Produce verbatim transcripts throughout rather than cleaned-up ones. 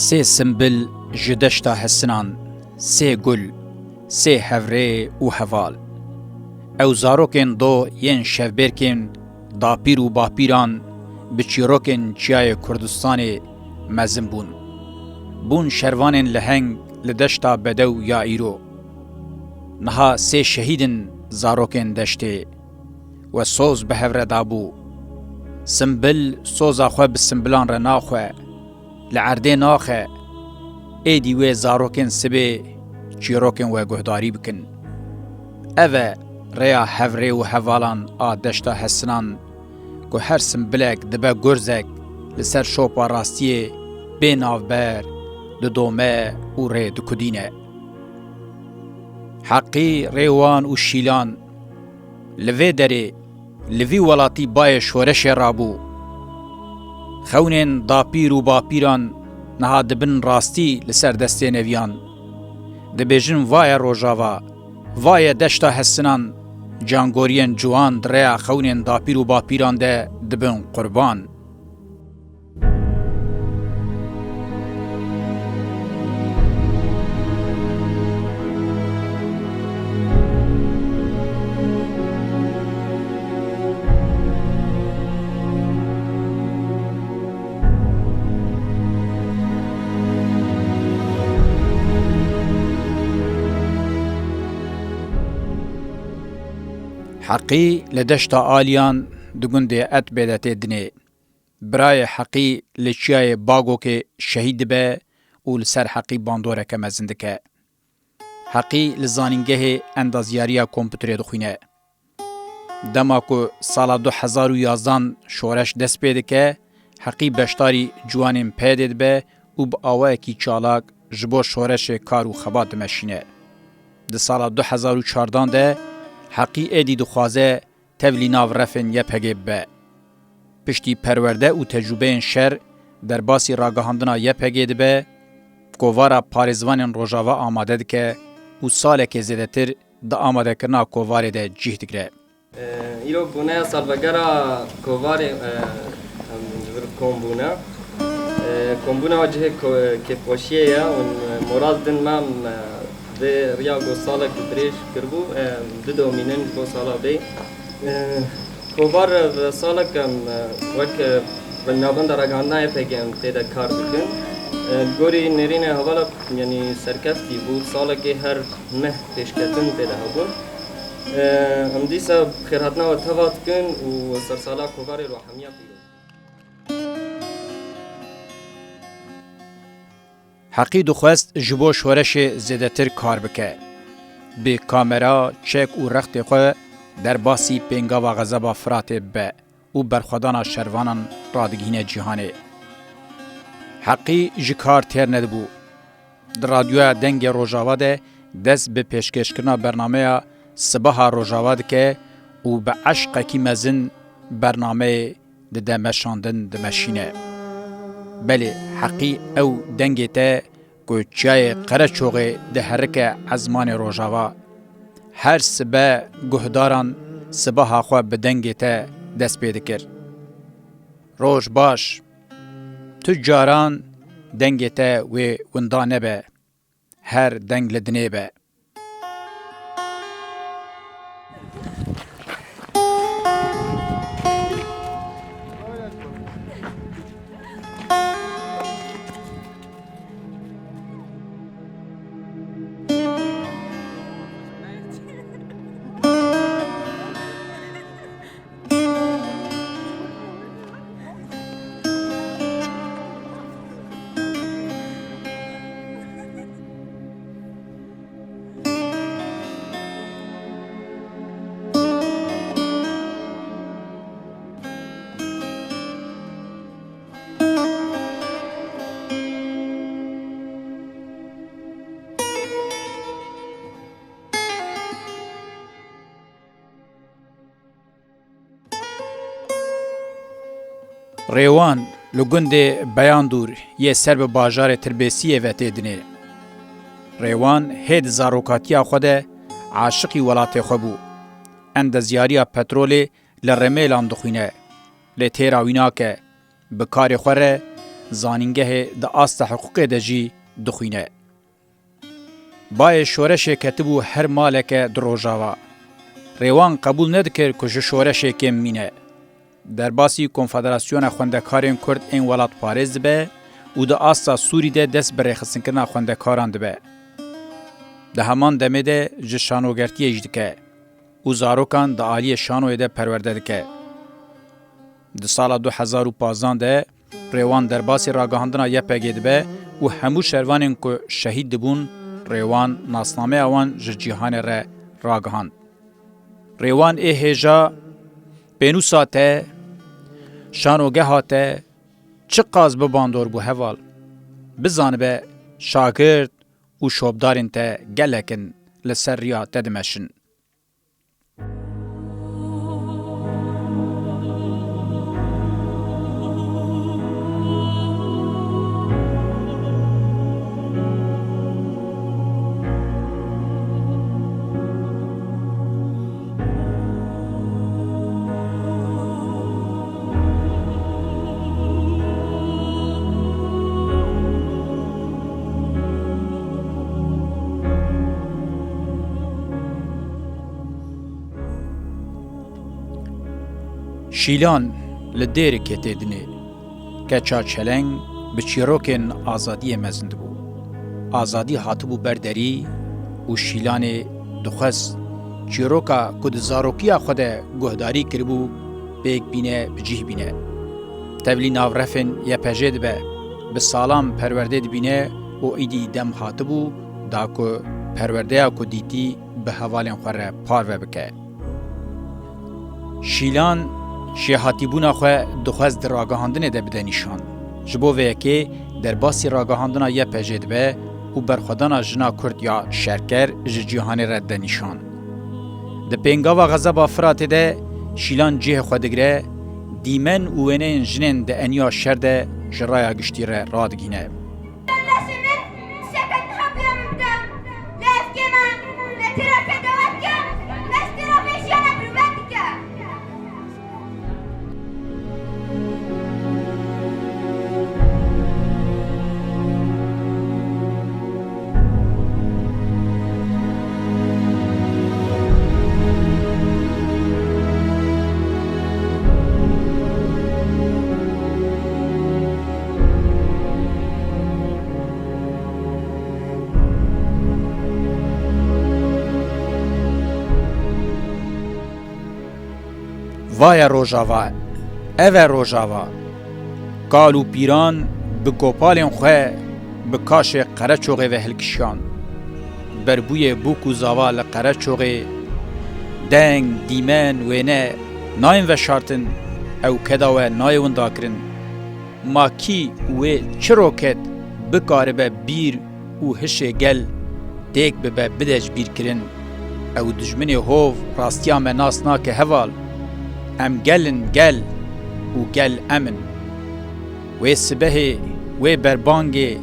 Sê simbil ji deşta hesinan, sê gul, sê hevrê û heval. Ew zarokên do yên şevbêrkên dapîr û bapîran bi çîrokên Çiyayê Kurdistanê mezin bûn. Bûn şervanên leheng li deşta bedew ya îro. Niha sê şehîd in zarokên deştê. We soz bi hev re dabû. Simbil soza xwe bi simbilan re naxwe. Li erdê naxe. Êdî wê zarokên sibê çîrokên we guhdarî bikin. Ev e rêya hevrê û hevalan a deşta hesinan ku her simbilek dibe gurzek li ser şopa rastiyê bê navber didome û rê dikudîne. Heqî rêwan û şîlan li vê derê, li vî welatî bayê şoreşê rabû. Xewnên dapîr û bapîran niha dibin rastî li ser destê neviyan. Dibêjin vaye Rojava, vaye deşta hesinan, cangoriyên ciwan di rêya xewnên dapîr û bapîran de dibin qurban. Heqî li deşta Aliyan di gundê Etbê de tê dinê. Birayê Heqî li çiyayê Bagokê şehîd dibe û li ser Heqî bandoreke mezin dike. Heqî li zanîngehê endazyariya kompûterê dixwîne. Dema ku sala du hezar û yazdan şoreş dest pê dike, Heqî beşdarî ciwanên peyedê dibe û bi awayekî çalak ji bo şoreşê kar û xebat dimeşîne. Di sala du hezar û çardan de Heqî êdî dixwaze tevlî nav refên Y P G bibe. Piştî perwerde û tecrûbeyên şer derbasî ragihandina Y P G dibe, kovara parêzvanên Rojava amade dike û salekê zêdetir di amadekirina kovarê de cih digire. Îro bûneya salvegera kovarê, em, ji vir kombûne. Kombûna cihê ko-, kêfxweşiyê ye û moral din me, em, vê riya ku salek dirêj kiribû, em, bidomînin ji bo sala bê. Kovar salek, em, wek, e, navenda ragihandina Y P G em tê de kar dikin. Li gorî nêrînê hevala, yanî serkeftî bû, salekê her meh pêşketin tê de hebûn. Em dîsa xêrhatina we teva dikin û sersala kovarê ro hemiya pîroz. Heqî dixwest ji bo şoreşê zêdetir kar bike. Bi kamera, çek û rextê xwe derbasî pêngava Xezeba Firatê bibe û berxwedana şervanan radigihîne cîhanê. Heqî ji kar têr nedibû. Di radyoya Dengê Rojava de dest bi pêşkêşkirina bernameya Sibaha Rojava dike û bi eşqekî mezin bernameyê dide meşandin, dimeşîne. Belê, Heqî ew dengê te ku çiyayê Qereçoxê diherike ezmanê Rojava. Her sibe guhdaran sibaha xwe bi dengê te dest pê dikir. Roj baş. Tu caran dengê te wê winda nebe. Her deng li dinê be. Rêwan li gundê Beyandûr yê ser bi bajarê Tirbêsiyê ve tê dinê. Rêwan hê di zarokatiya xwe de aşiqî welatê xwe bû. Endezyariya petrolê li Remêlan dixwîne, lê têra wî nake. Bi karê xwe re zanîngehê di asta hiqûqê de jî dixwîne. Bayê şoreşê ketibû her maleke di Rojava. Rêwan qebûl nedikir ku ji şoreşê kêm mîne. Derbasî Konfederasyona Xwendekarên Kurd ên Welatparêz dibe û di asta Sûrî de dest bi rêxistinkirina xwendekaran dibe. Di heman demê de ji şanogertiyê jî dike û zarokan di aliyê şanoyê de perwerde dike. Di sala du hezar û pazdan de Rêwan derbasî ragihandina Y P G dibe û hemû şervanên ku şehîd dibûn, Rêwan nasnameya wan ji cîhanê re ragihand. Rêwan ê hêja pênûsa te, şanogeha te çiqas bi bandor bû heval. Bizanibe şagirt û şopdarên te gelek in li ser riya te dimeşin. Şîlan li Dêrikê tê dinê. Keça Çeleng bi çîrokên azadiyê mezin dibû. Azadî hatibû ber derî û Şîlanê dixwest çîroka ku di zarokiya xwe de guhdarî kiribû, pêk bîne, bi cih bîne. Tevlî nav refên Y P G dibe, bi salan perwerdê dibîne û îdî dem hatibû da ku perwerdeya ku dîtî bi hevalên xwe re parve bike. Şîlan jêhatîbûna xwe dixwest di ragihandinê de bide nîşan. Ji bo vê yekê derbasî ragihandina Y P G dibe û berxwedana jina Kurd ya şerker ji cîhanê re dide nîşan. Di pêngava Xezeba Firatê de Şîlan cihê xwe digire, dîmen û wêneyên jinên di eniya şer de ji raya giştî re radigihîne. Lemlesê min tişeke niha bûya min bide. Lê ez kêm e, lê têra ke dewet ke, lê ez têra vê jiyana birûmet dike. Vaye Rojava, ev e Rojava. Kal û pîran bi gopalên xwe bi kaşê Qereçoxê ve hilkişiyan. Berbûyê bûk û zava li Qereçoxê, deng, dîmen, wêne nayên veşartin, ew keda we nayê windakirin. Ma kî wê çi roket bikaribe bîr û hişê gel têk bibe, bide ji bîr kirin? Ew dijminê hov rastiya me nas nake heval. Em gel in, gel û gel em in. Wê sibehê, wê berbangê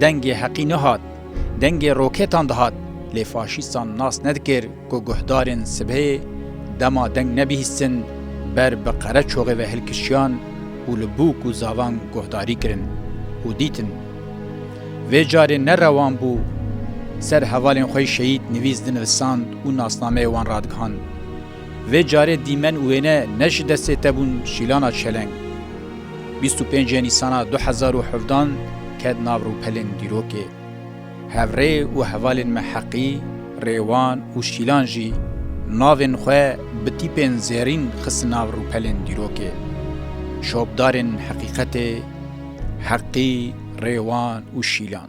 dengê heqî nihat, dengê roketan dihat, lê faşîstan nas nedikir ku guhdarên sibehê dema deng nebihîstin, ber bi Qereçoxê ve hilkişiyan û li bûk û zavan guhdarî kirin û dîtin. Vê carê ne rewan bû ser hevalên xwe yê şehîd nivîs dinivisand û nasnameyê wan radigihand. Vê carê dîmen û wêne ne ji destê te bûn Şîlana Çeleng. Bîst û pêncê Nîsana du hezar û hevdan ket nav rûpelên dîrokê. Hevrê û hevalên me Heqî, Rêwan û Şîlan jî navên xwe bi tîpên zêrîn xistin nav rûpelên dîrokê. Şopdarên heqîqetê, Heqî, Rêwan û Şîlan.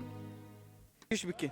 Iş bike.